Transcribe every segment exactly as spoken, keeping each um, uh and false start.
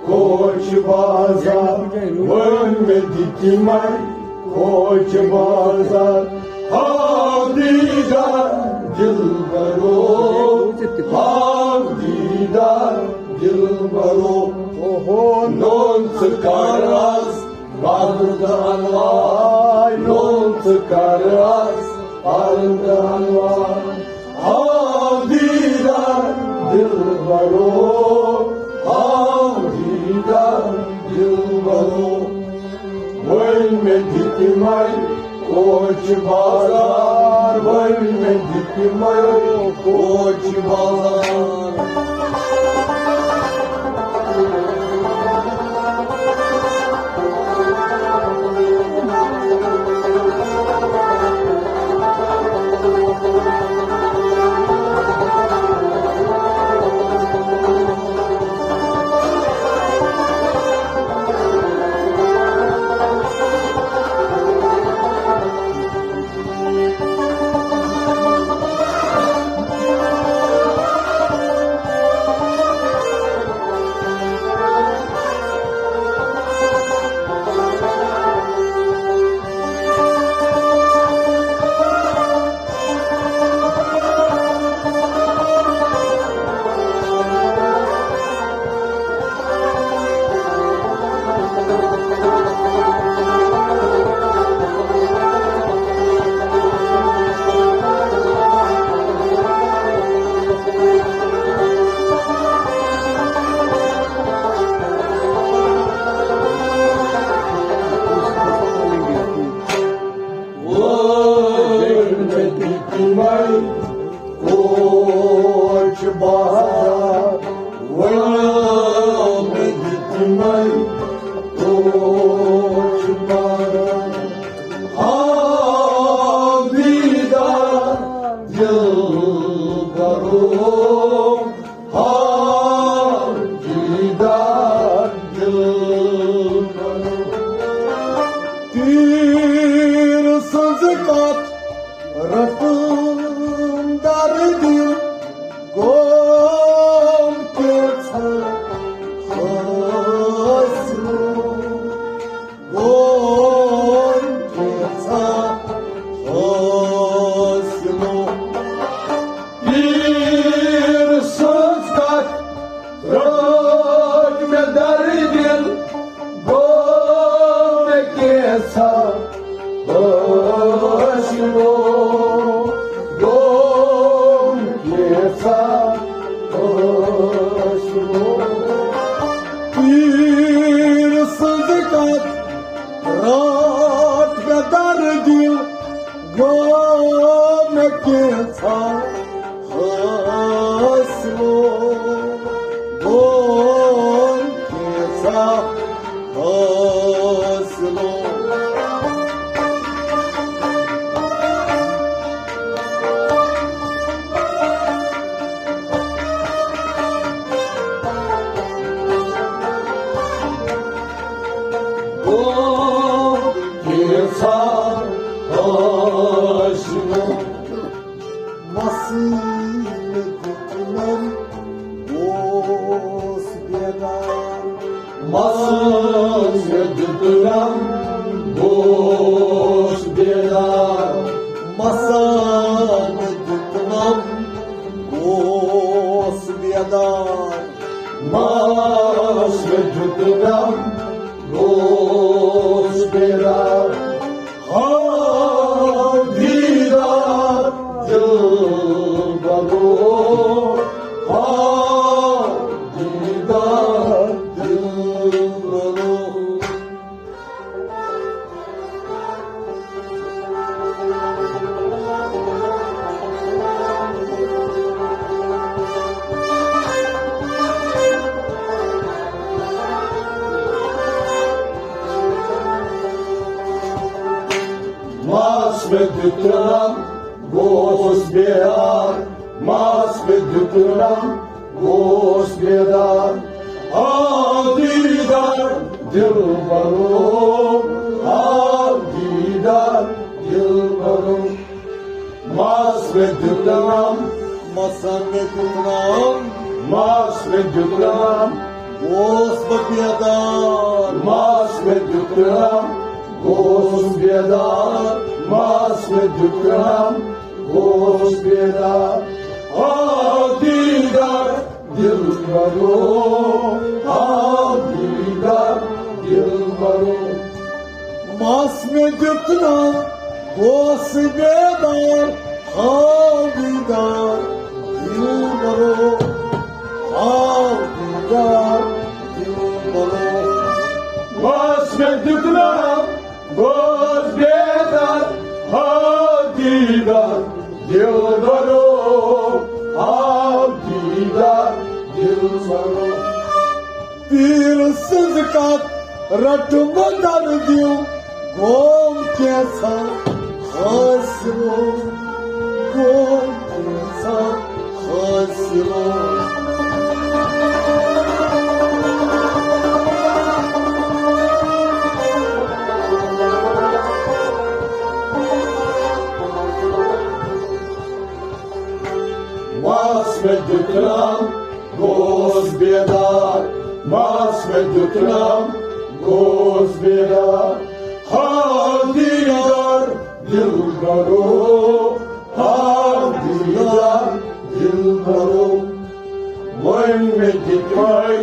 کوچ بازار، وۄنۍ مےٚ دِ تِمے کوچ بازار۔ ہاو دیدار دلبرو، ہاو دیدار دلبرو۔ اوہو، نوٚن ژٕ کر از پردٕ انوار، نوٚن ژٕ کر از پردٕ انوار۔ ہاو دیدار دلبرو، ہاو دیدار دلبرو۔ وۄنۍ مےٚ دِ تِمے کوچ بازار، وۄنۍ مےٚ دِ تِمے کوچ بازار۔ کوچ بازار، وۄنۍ مےٚ دِ تِمے کوچ بازار۔ ہاو دیدار دلبرو، ہاو دیدار دلبرو۔ تیٖر سٕنٛز کتھ رٹُن در دِل، گوم کینٛژھا حٲصِل، گوم کینٛژھا حٲصِل۔ تیٖر سٕنٛز کتھ رٲچھ مےٚ در دِل، گوٚو مےٚ کینٛژھا حٲصِل، گوٚو مےٚ کینٛژھا حٲصِل۔ تیٖر سٕنٛز کتھ رٲچھ مےٚ در دِل، گوٚو مےٚ کینٛژھا حٲصِل، گوٚو کینٛژھا حٲصِل۔ گوٚو کینٛژھا حٲصِل۔ مسیٖح دیُت مےٚ، بہٕ اوسُس بیدار۔ مسیٖح دیُت مےٚ، بہٕ اوسُس بیدار۔ مسیٖح دیُت مےٚ، بہٕ اوسُس بیدار۔ مسیٖح دیُت مےٚ، بہٕ اوسُس بیدار۔ ہاو دیدار دلبرو، ہاو دیدار دلبرو۔ مس مےٚ دیُت رنگ، گوس بیدار، مس مےٚ دیُت رنگ، گوس بیدار۔ آو دیدار دلبرو، آو دیدار دلبرو۔ مس مےٚ دیُت رنگ، مسا مےٚ دیُت رنگ، مس مےٚ دیُت رنگ۔ اوس بہٕ بیدار، ماس مےٚ دیُت کرٛام، گوس بیدار، ماس مےٚ دیُت کرٛام، گوس بیدار۔ آو دیدار دِلبرو، آو دیدار دِلبرو۔ ماس مےٚ دیُت کرٛام، گوس بیدار، آو دیدار دِلبرو، آو دیدار دِلبرو۔ ماس مےٚ دیُت کرٛام، گوس بیدار، آو دیدار دِلبرو، آو دیدار دِلبرو۔ پیٖر سٕنٛز کتھ رٹہٕ بہٕ در دِل، گوم کینٛژھا حٲصِل، گوم کینٛژھا حٲصِل۔ ماس مےٚ دیُت کرٛام، گوس بیدار، ماس مےٚ دیُت کرٛام، گوس بیدار۔ آو دیدار دِلبرو، آو دیدار دِلبرو۔ وۄنۍ مےٚ دِتۍ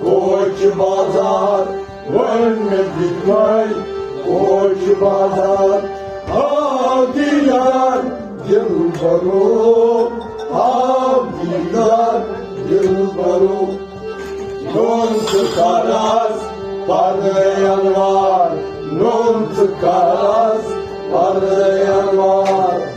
کوچہِ بازار، وۄنۍ مےٚ دِتۍ کوچہِ بازار۔ آو دیدار دِلبرو، آو دیدار دِلبرو۔ نوٚن ژٕ کر از پردے انوار، نوٚن ژٕ کر از پردے انوار۔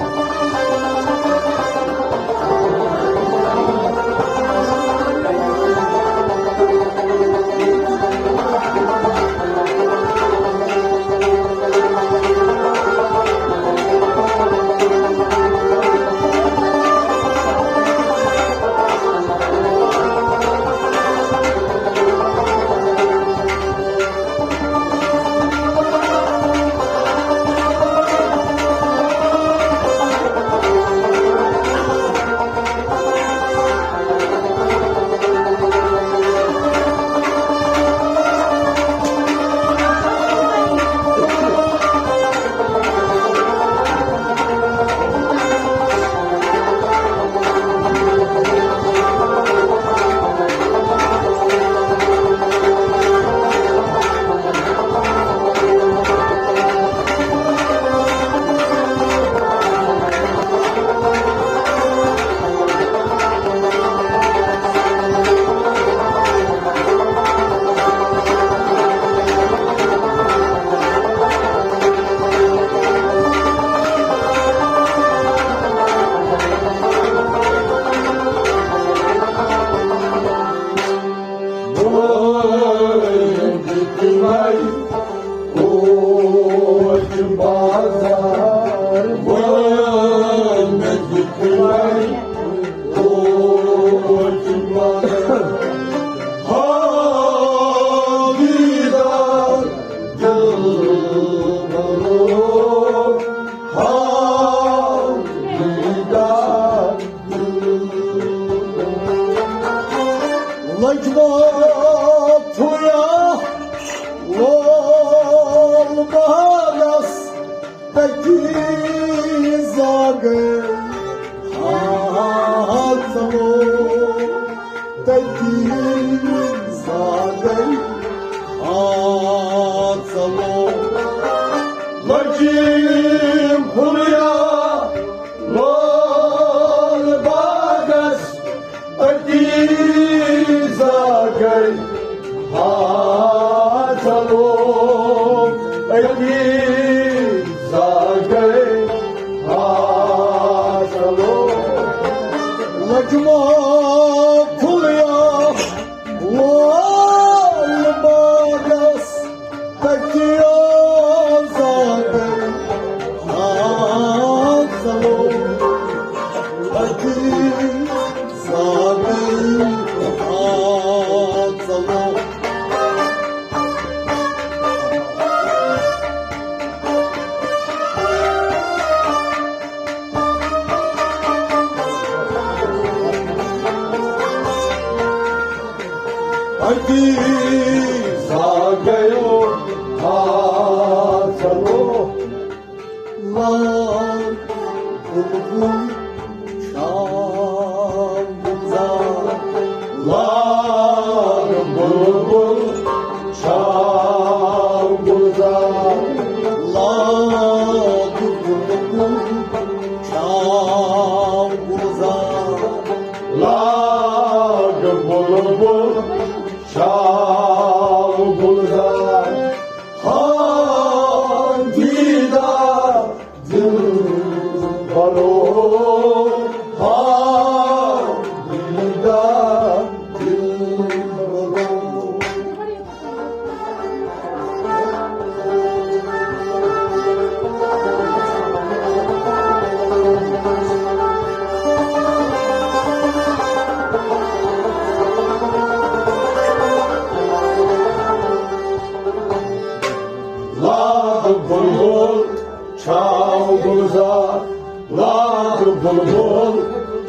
لجمو پھُیا لول بہارس تتی زاگے ہاتھ لو، تتی زاگے ہاتھ لو۔ لجیم پھُیا لول باغس أتی زاگے ہاتھ لوگ، أتی زاگے ہاتھ لوگ۔ لجمو پھُلیا لول باغس تکیو زاگے ہاتھ لوگ، أتی زاگے ہاتھ لوگ۔ تیزا گیو آسلو، لال بلبل چھا گلزار، لال بلبل چھا گلزار، لال بلبل چھا گلزار، لال بلبل چھا گلزار۔ ہاں دیدار دل برو، ہاں دیدار دل برو۔ لاگ بلبل چھاو گلزار، لاگ بلبل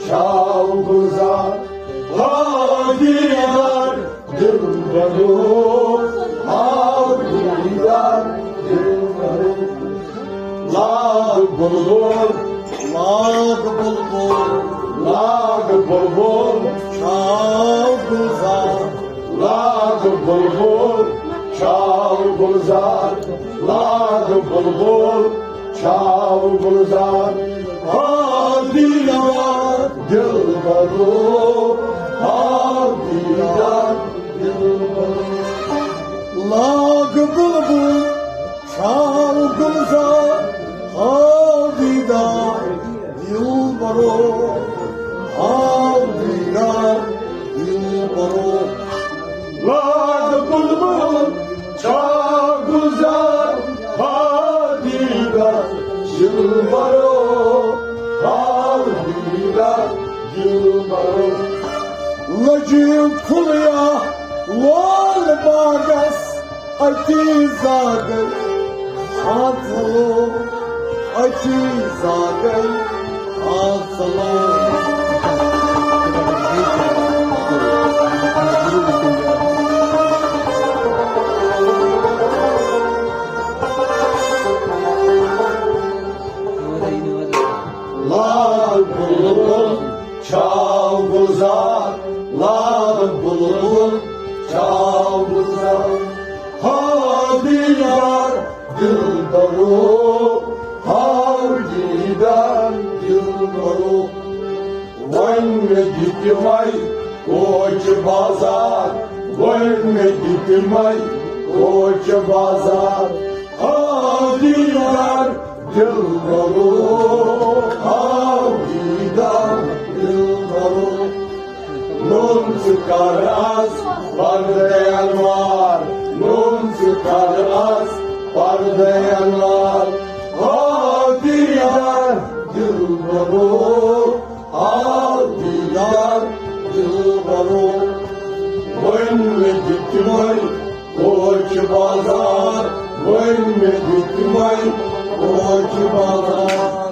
چھاو گلزار، ہاو دیدار دل برو، ہاو دیدار دل برو۔ لاگ بلبل، لاگ بلبل، لاگ بلبل چھاو گلزار، لاگ بلبل چھاو گلزار، لاگ بلبل چھاو گلزار۔ ہاو دیدار دل برو، ہاو دیدار دل برو۔ لاگ بلبل چھاو گلزار، ہاو دیدار دل برو، ہاو دیدار دل برو۔ لاگ بلبل چھا گلزار، ہاو دیدار دل برو، ہاو دیدار دل برو۔ لجیم پھلیا لول باغس اتی زاگے ہاتھ لو، اتی زاگے ہاتھ لو۔ لاگ بلبل چھاو گلزار، لاگ بلبل چھاو گلزار۔ ہاو دیدار دل برو، ہاو دیدار دل برو۔ وۄنۍ مےٚ دِتۍ تِمے کوچہِ بازار، وۄنۍ مےٚ دِتۍ تِمے کوچہِ بازار۔ ہاو دیدار دل برو، ہاو دیدار دل برو۔ نوٚن ژٕ کر از پردے انوار، نوٚن ژٕ کر از پردے انوار۔ ہاو دیدار دل برو، ہاو دیدار دل برو۔ وۄنۍ مےٚ دِتۍ تِمے کوچہِ بازار، وۄنۍ مےٚ دِتۍ تِمے کوچہِ بازار۔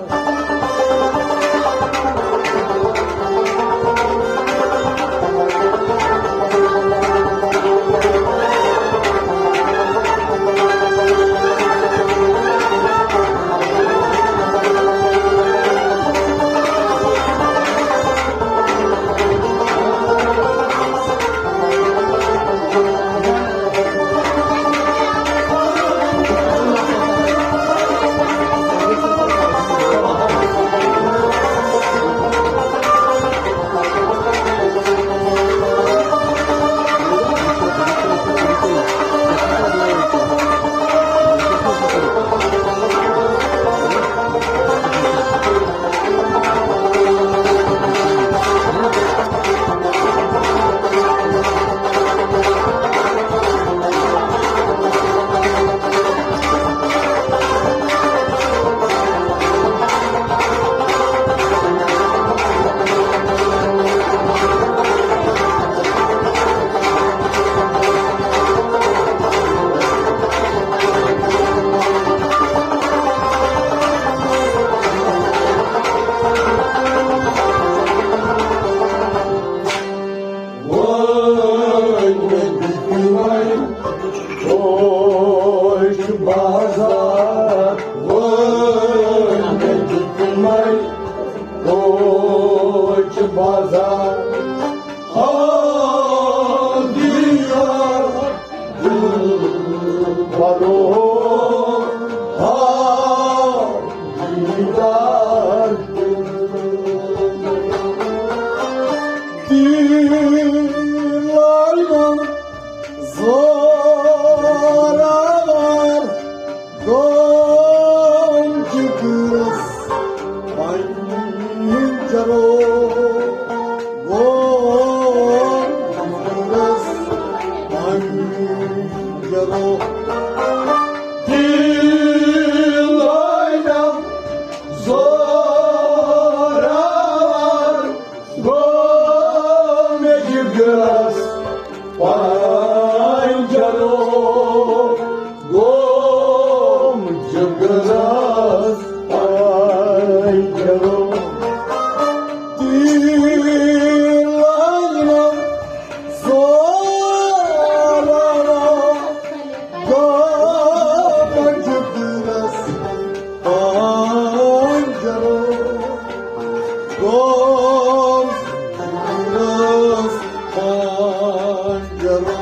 بازار وٲلۍ تِمَے کوچ بازار۔ ہا دیدار دِلبرو، ہا دیدار دِلبرو۔ دِل لایِنَم زورآور گوم جگرس پنجرو، گوم جگرس پنجرو۔ دِل لایِنَم زورآور گوم جگرس پنجرو، گوم جگرس پنجرو۔ دِل لایِنَم زورآور گوم جگرس پنجرو، گوم جگرس پنجرو۔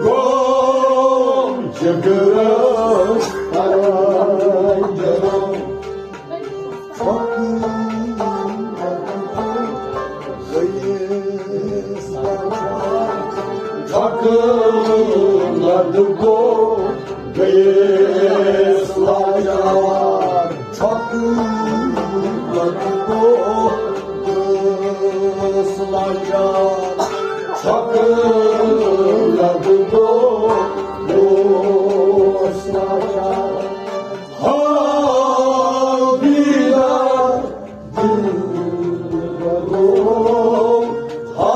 گوم جگرس پنجرو۔ چھۄکہٕ لد گوٚو گٔیَس لاچار۔ چھۄکہٕ لد گوٚو گٔیَس لاچار۔ چھۄکہٕ لد گوٚو گٔیَس لاچار۔ ہا دیدار دِلبرو، ہا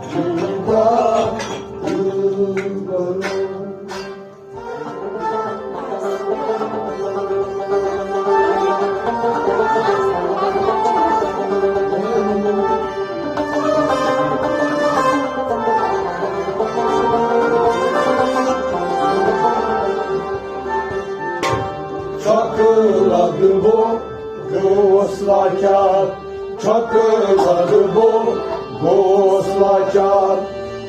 دیدار دِلبرو۔ چھۄکہٕ لد گوٚو گوٚوُس لاچار، چھۄکہٕ لد گوٚو گوٚوُس لاچار۔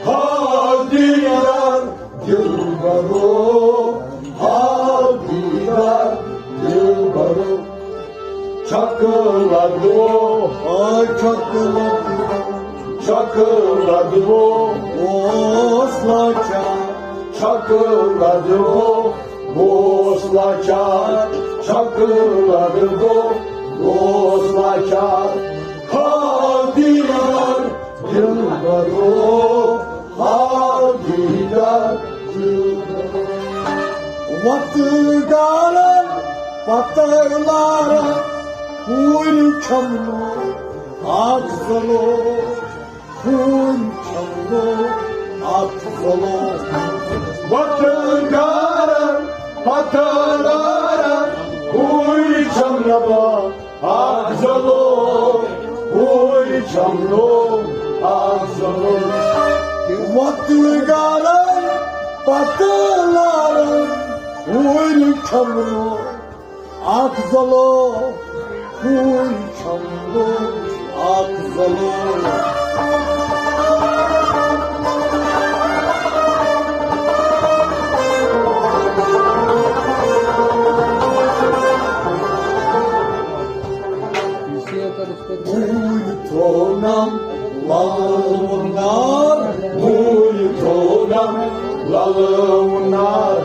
ہا دیدار دِلبرو، ہا دیدار دِلبرو۔ چھۄکہٕ لد گوٚو، آ چھۄکہٕ لد گوٚو، چھۄکہٕ لد گوٚو گوٚوُس لاچار۔ چھۄکہٕ لد گوٚو گوٚوُس لاچار، چھۄکہٕ لد گوٚو گوٚوُس لاچار۔ ہا دیدار دِلبرو، ہا دیدار دِلبرو۔ وتہٕ گارن پتہٕ لارن، کوٗرِ چھمنو اکھ زلو۔ ہوٗنۍ چھمنو اکھ زلو۔ وتہٕ گارن پتہٕ لارن، ہوٗنۍ چھمنو اکھ زلو، ہوٗنۍ چھمنو اکھ زلو۔ وتہٕ گارن پتہٕ لارن، ہوٗنۍ چھمنو اکھ زلو، ہوٗنۍ چھمنو اکھ زلو۔ ہوٗنۍ تھوونم للہٕ وُنار، ہوٗنۍ تھوونم للہٕ وُنار۔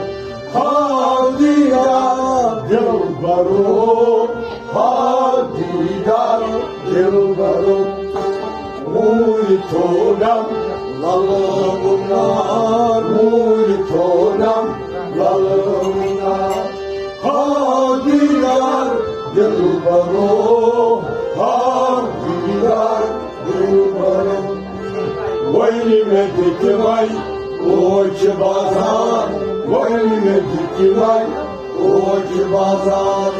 ہا دیدار دِلبرو، ہا دیدار دِلبرو۔ ہوٗنۍ تھوونم للہٕ وُنار، ہوٗنۍ تھوونم للہٕ وُنار۔ ہا دیدار دِلبرو، ہا دیدار دِلبرو۔ وۄنۍ مےٚ دِتۍ وۄنۍ کوچ بازار، وۄنۍ مےٚ دِتۍ وۄنۍ اوج بازار،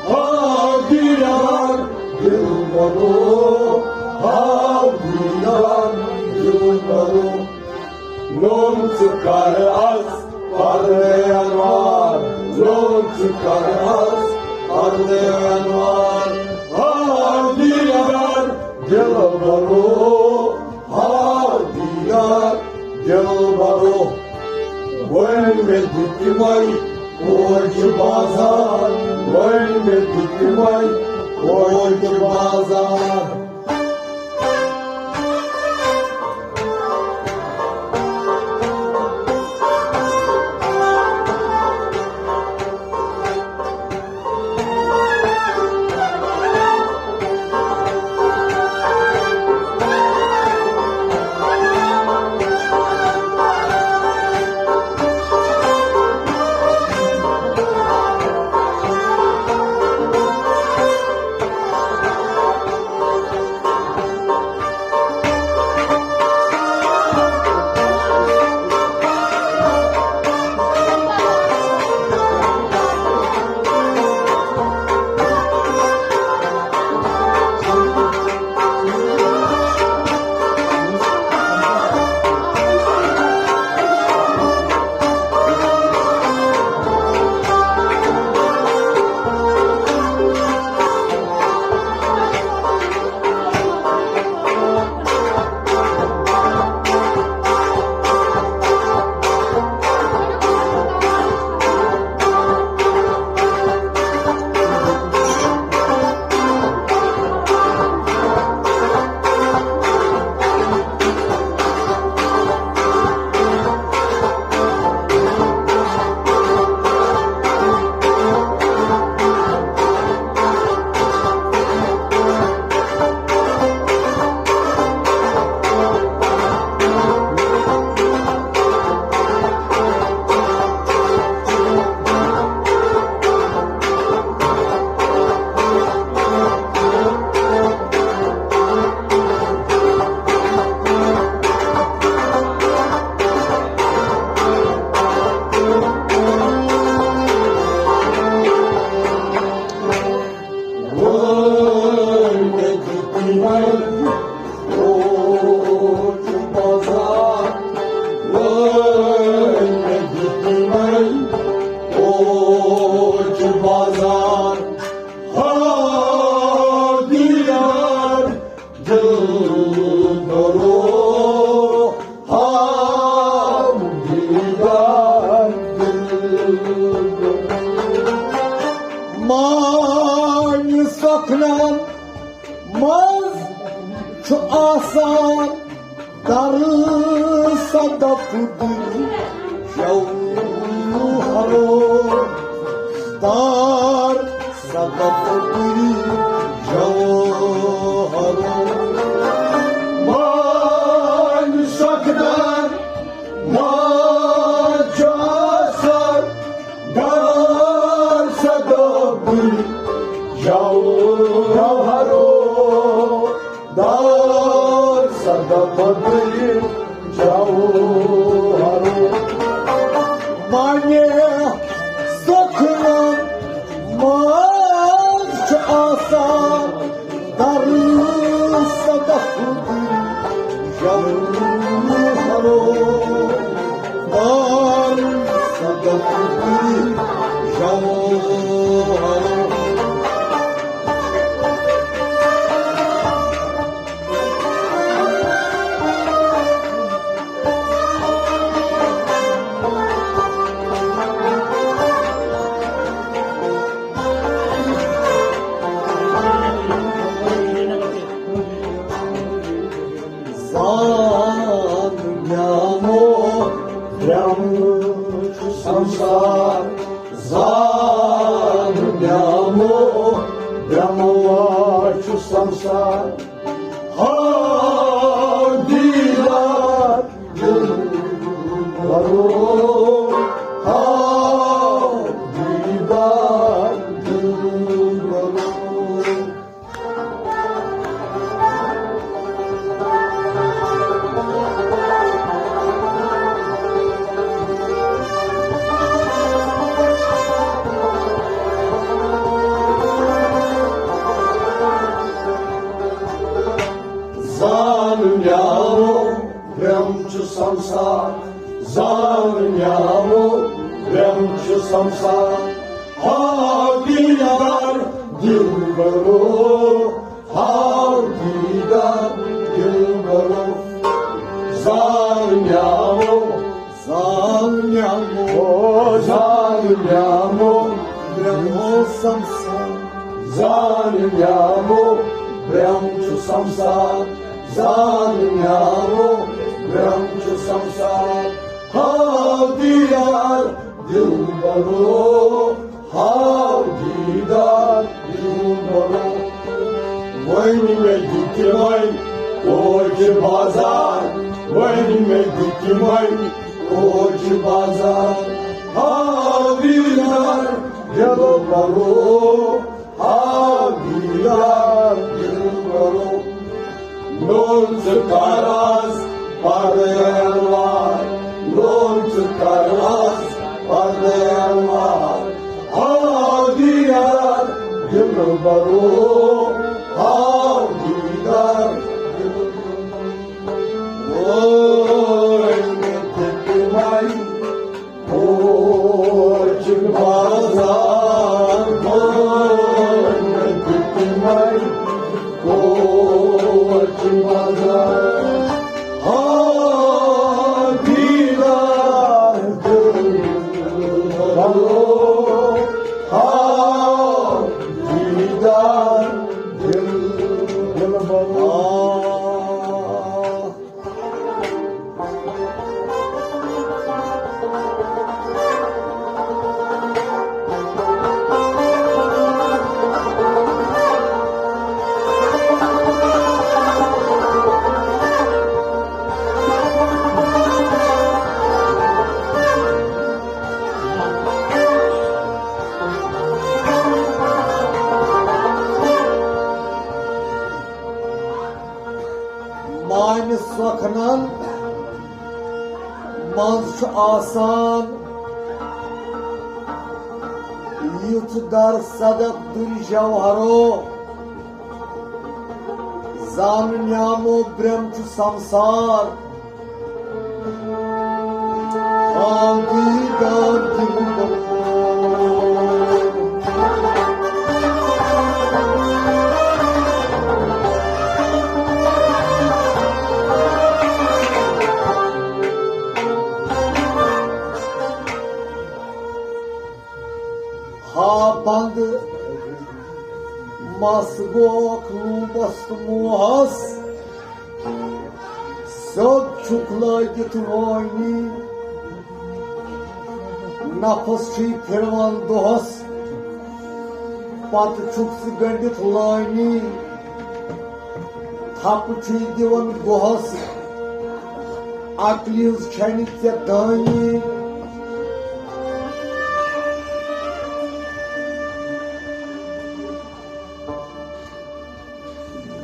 ہاو دیدار دِلبرو، ہاو دیدار دِلبرو۔ نوم ژٕ کر از پردے انوار، نوم ژٕ کر از پردے انوار، ہاو دیدار دِلبرو۔ ہاو دیدار دِلبرو، وۄنۍ مےٚ دِتۍ وۄنۍ اوج بازار، وۄنۍ مےٚ دِتۍ وۄنۍ اوج بازار۔ مانہِ سۄکھنَن منٛز چھُ آسان در صدف دِل جوہرو، در صدف دِل جوہرو۔ مانہِ سۄکھنَن منٛز چھُ آسان در صدف دِل جوہرو، در صدف دِل جوہرو۔ مانہِ سۄکھنَن منٛز چھُ آسان در صدف دِل جوہرو، در صدف دِل جوہرو۔ زان بیامو درم چھُ سمسار، زان بیامو درموا چھُ سمسار۔ ہا دیدار دِلبرو، ہا دیدار دِلبرو۔ ہاو دیدار دلبرو، ہاو دیدار دلبرو، زان نیامو، زان نیامو، زان نیامو، برٛونٛہہ سمسار۔ زان نیامو، برٛونٛہہ چھُ سمسار۔ زان نیامو، برٛونٛہہ چھُ سمسار۔ ہاو دیدار دلبرو، ہاو دیدار دلبرو۔ وۄنۍ مےٚ دِتۍ وۄنۍ کوچہِ بازار، وۄنۍ مےٚ دِتۍ وۄنۍ کوچہِ بازار۔ ہاو دیدار دلبرو، ہاو دیدار دلبرو۔ نوٚن ژٕ کر آز پردٕ انوار، نوٚن ژٕ کر آز پردٕ انوار۔ ہاو دیدار دلبرو، ہاو دیدار دلبرو۔ وۄنۍ مےٚ دِتۍ وۄنۍ کوچہِ بازار، وۄنۍ مےٚ دِتۍ وۄنۍ کوچہِ بازار۔ ہاو دیدار دلبرو، ہاو دیدار دلبرو۔ مانہِ سۄکھنن منٛز چھُ آسان یُتھ در صدف دُرِ جوہرو۔ زان نیامو برٛونٛہہ چھُ سمسار۔ ہاو دیدار دلبرو۔ ہا بند مس گوکھ لوٗبس تہٕ موہس، سیوٚد چھُکھ لٲگِتھ وٲنی۔ نفس چھُے پھِروان دۄہس، پتہٕ چھُکھ ژٕ گٔنڈِتھ لٲنی۔ تھپہٕ چھُے دِوان گۄہس، عقلہِ ہٕنٛز چھنہٕ ژےٚ دٲنی۔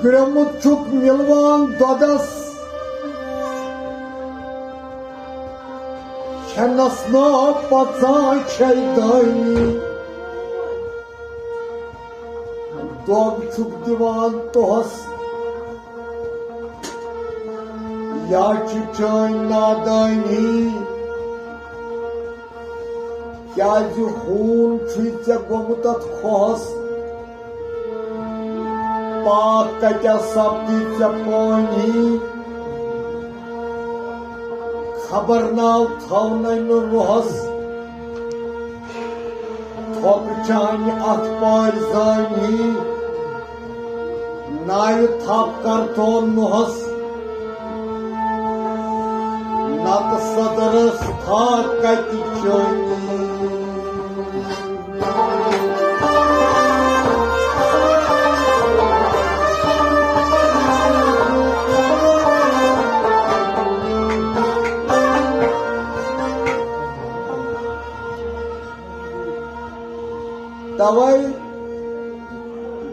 گرٛومُت چھُکھ مِلوان دۄدس، کھٮ۪نس نا پژان چھے دٲنی۔ دۄگ چھُکھ دِوان توہس، یا چھِ چٲنۍ نادٲنی؟ کیازِ ہوٗن چھُے ژےٚ گوٚمُت اتھ کھوہس؟ پاک کتہِ سپدی ژےٚ پٲنی؟ خبر ناو تھاونَے نہٕ روہس، تھۄپہٕ چانہِ اتھ پٲرۍ زٲنی۔ ناوِ تھپھ کرتون نوہس، نتہٕ صدرس تھا کتہِ چٲنی۔ توے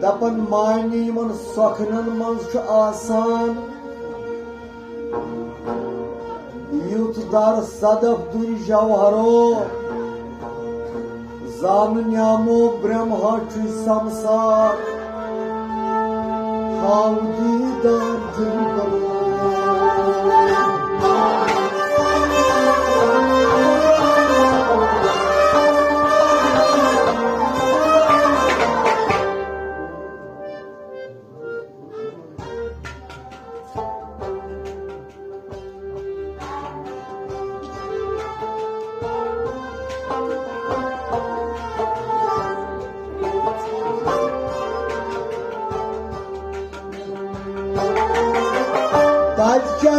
دپن معنی یِمن سۄکھنن منٛز چھُ آسان، یُتھ در صدف دُرِ جوہرو، زانہٕ نیامو برٛہما چھُے سمسار، تھاو دیٖدار دِل کرو۔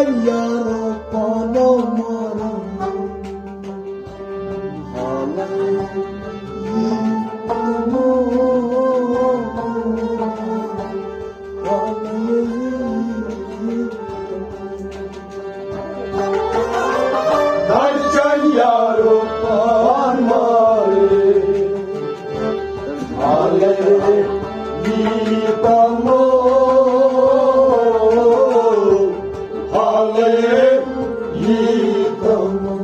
یارو پانو مارو۔ حالے یی تمو۔ حالے یی تمو۔ درچن یارو پان مارے۔ حالے یی تمو۔ حالے یی تمو۔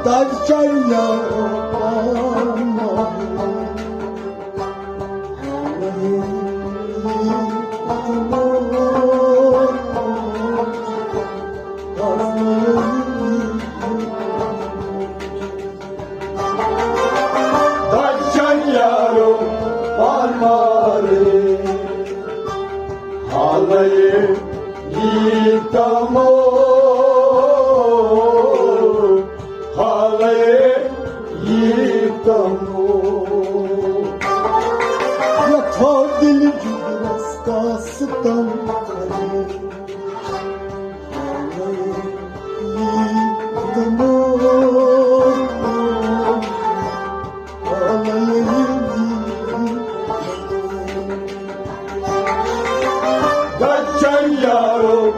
درچن یارو پان مارے۔ درچن یارو پان مارے۔ حالے یی تمو۔ حالے یی تمو۔ یتھا دل جگرس کا ستم کرے۔ حالے یی تمو۔ حالے یی تمو۔ درچن یارو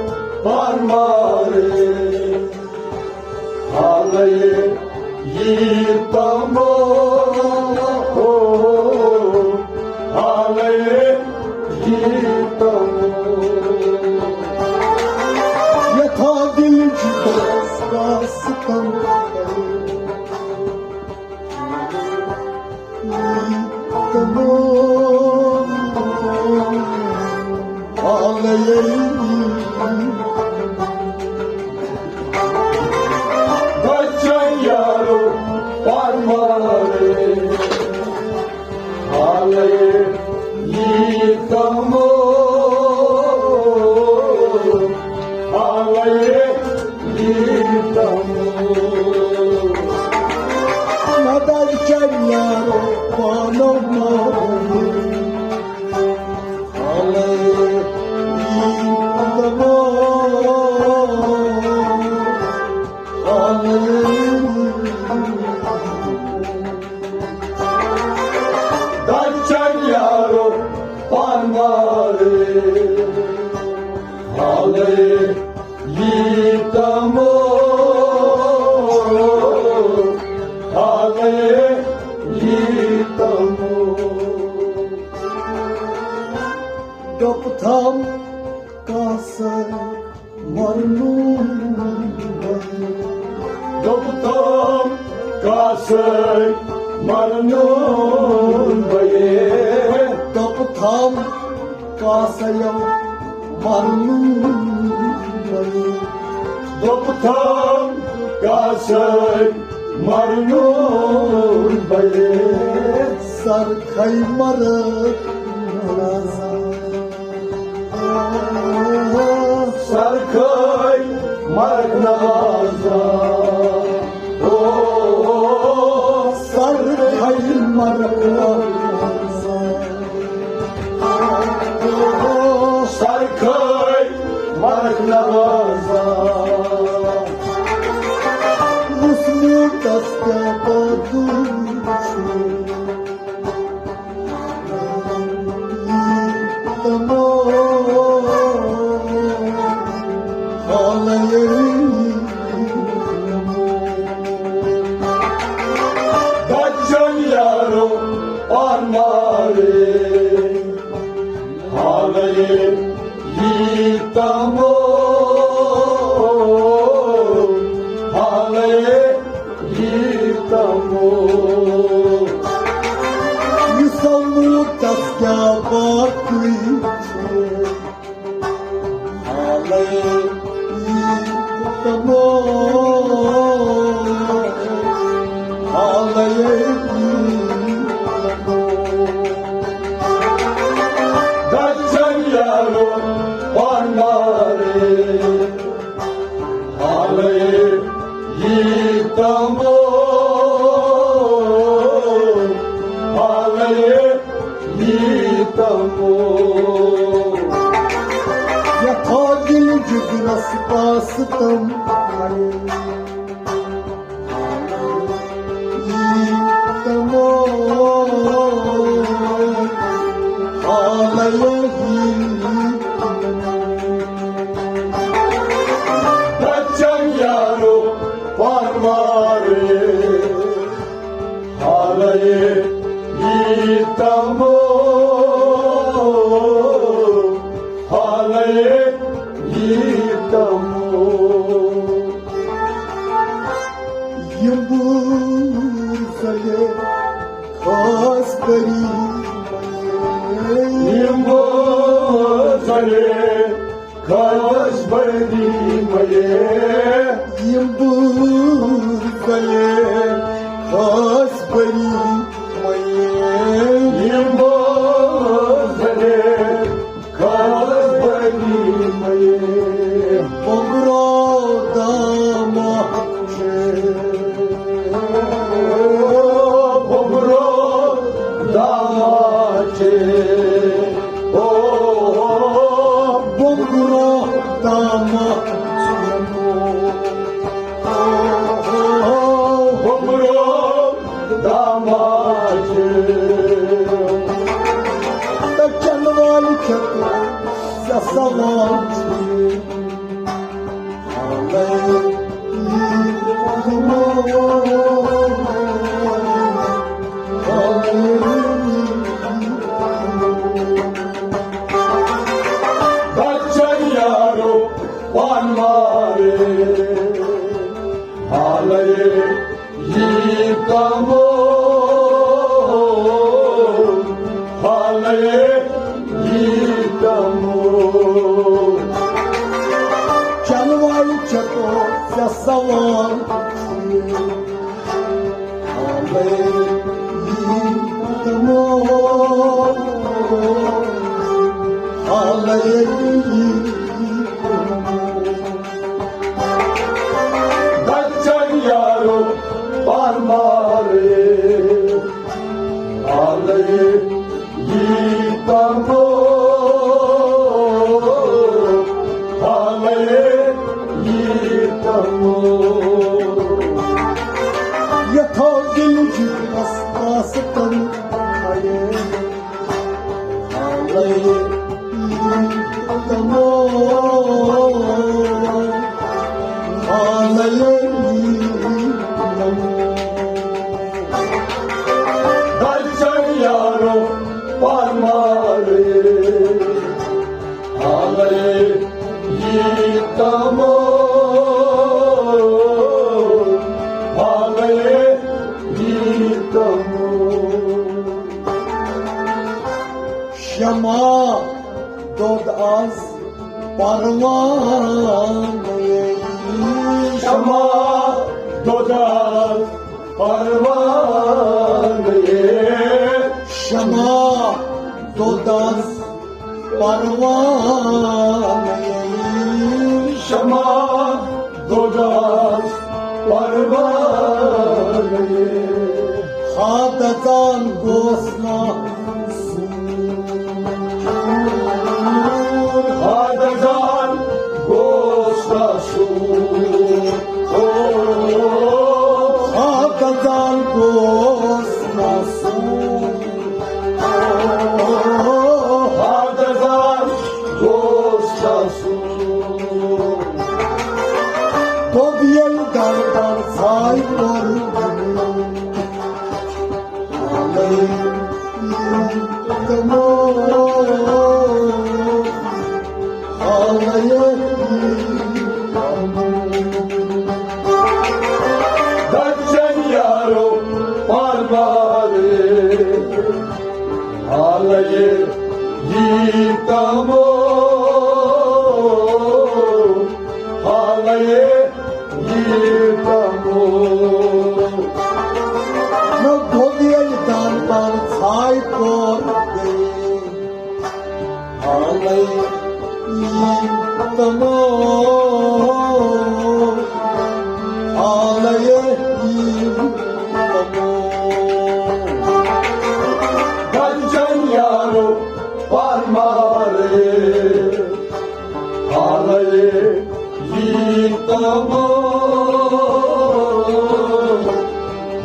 پان مارے۔ حالے یی تمو۔ حالے یی تمو۔ یتھا دل جگرس کا ستم کرے۔ درچن یارو پان مارے۔ حالے یی تمو۔ حالے یی تمو۔ نہ درچن یارو پانو مارے۔ حالے یی تمو۔ حالے یی تمو۔ درچن یارو پان مارے۔ حالے یی تمو۔ حالے یی تمو۔ ڈوٚپ تھام کاسے مرنُن بے۔ ڈوٚپ تھام کاسے مرنُن بے۔ ڈوٚپ تھام کاسے مرنُن بے۔ ڈوٚپ تھام کاسے مرنُن بے۔ سر کھے مر سر کھے مرگ نوازا۔ او، سر کھے مرگ نوازا۔ سر کھے مرگ نوازا۔ یُس میوٗٹھس کیٛاہ پَتہٕ چھُ۔ تمو۔ حالے یی تمو۔ درچن یارو پان مارے۔ حالے یی تمو۔ حالے یی تمو۔ یہِ سموٗتھس کیٛاہ باقٕے چھُ۔ حالے یی تمو۔ حالے یی تمو۔ درچن یارو پان مارے۔ حالے یی تمو۔ حالے یی تمو۔ یتھ ستم یی تمو حالے یی تمو۔ بچن یارو پانوارے حالے یی تمو، حالے یی تمو۔ یم بوزلے خاص بری، یم بوزلے خاص بری مے، یم بوزلے خاص بری مے، یم بوزلے خاص بری مے۔ بومبرو دامہ چھ، بومبرو دامہ چھ، او بومبرو دامہ چھ، او بومبرو دامہ چھ۔ تہٕ چنہٕ والہِ کھٮ۪تھ ژےٚ سوال چھِ۔ بچن یارو پان مارے، حالے یی تمو، حالے یی تمو۔ چلوے چکو ژےٚ سوال، حالے یی تمو، حالے یی تمو۔ بچن یارو پان مارے، حالے یی تمو، حالے یی تمو۔ یتھو دل جتنس آس تن کھڑے۔ بچن یارو پرمارے، حالے یی تمو، حالے یی تمو۔ شمع دود از پروانہٕ، شمع دود از پروانہٕ، شمع دود از پروانہٕ، شمع دود از پروانہٕ۔ ہا دزان گوس نا سوٗر، ہا دزان گوس نا سوٗر، او، ہا دزان گوس نا سوٗر۔ ہا دزان گوس نا سوٗر۔ دوٚپ ییٚلہِ دردن ژھاے کوٚر۔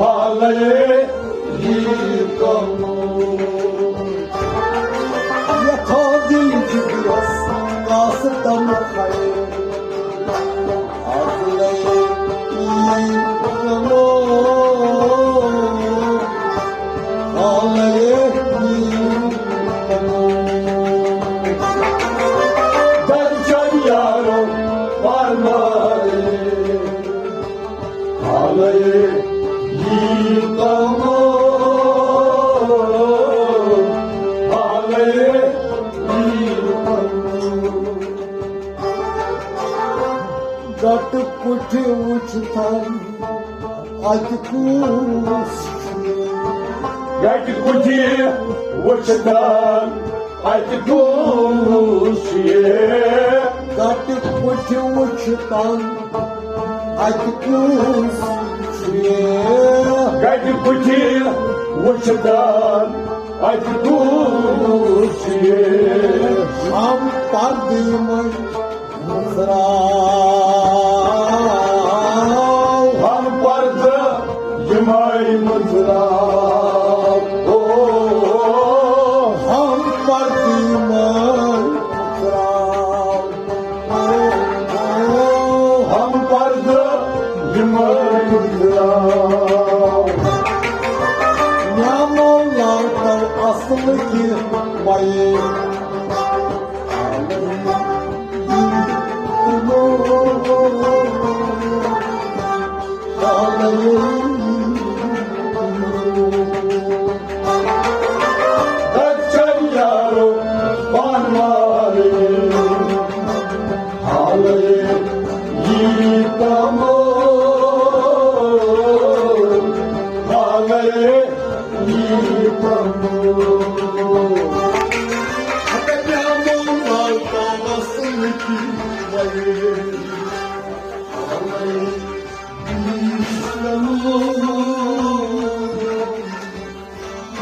حالے یی کمو۔ یتھو دل جگرس کاسہٕ تمہٕ خیر۔ حالے یی کمو۔ حالے یی کمو۔ درجن یارو پرمارے۔ حالے یی کمو۔ حالے یی کمو۔ گٹہٕ کُٹھۍ وُچھتن اتہِ کُس چھُ؟ گٹہٕ کُٹھۍ وُچھتن اتہِ کُس چھُ؟ گٹہٕ کُٹھۍ وُچھتن اتہِ کُس چھُ؟ گٹہٕ کُٹھۍ وُچھتن اتہِ کُس چھُ؟ ہم پردٕ یِمے مُژراو۔ ہم پردٕ یِمے مُژراو۔ او، ہم پردٕ یِمے مُژراو۔ او، ہم پردٕ یِمے مُژراو۔ نعمو لال تر اصل کہِ مَیہِ۔